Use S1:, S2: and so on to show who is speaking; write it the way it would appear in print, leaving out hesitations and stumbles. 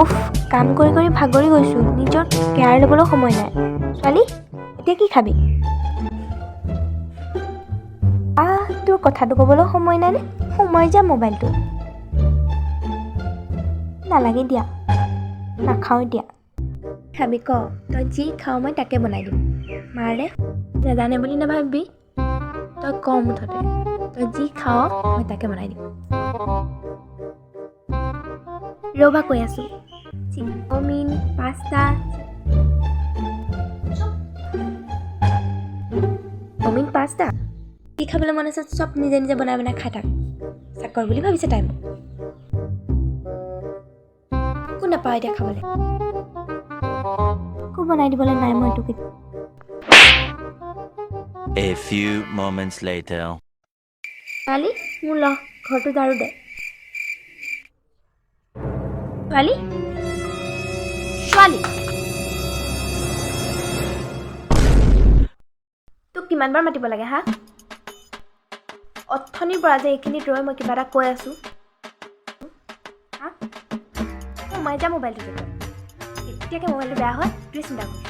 S1: উফ, কাম কৰি কৰি ভাগৰি গৈছোঁ, নিজৰ কেয়াৰ ল'বলৈও সময় নাই। ছোৱালী, এতিয়া কি খাবি? আহ, তোৰ কথাটো ক'বলৈও সময় নাইনে? সোমাই যা মোবাইলটো। নালাগে দিয়া, নাখাওঁ এতিয়া। খাবি ক, তই যি খাৱ মই তাকে বনাই দিম। মাৰে নাজানে বুলি নাভাবিবি। তই ক, মুঠতে তই যি খাৱ মই তাকে বনাই দিম। ৰ'বা, কৈ আছোঁ। Chowmein, pasta, chowmein, pasta, কি খাবলৈ মন আছে চব নিজে নিজে বনাই বনাই খাই থাক। চাকৰ বুলি ভাবিছে তাই মোক। একো নাপাওঁ এতিয়া খাবলৈ, একো বনাই দিবলৈ নাই মই তোক।
S2: A few moments later.
S1: ছোৱালী, মোৰ ল, ঘৰটো ঝাৰু দে। ছোৱালী, ছোৱালী, তোক কিমানবাৰ মাতিব লাগে হা? অথনিৰ পৰা যে এইখিনিত ৰৈ মই কিবা এটা কৈ আছোঁ, হা? সোমাই যা মোবাইলটো। তই এতিয়াকে মোবাইলটো বেয়া হয়, তোৱে চিন্তা কৰ।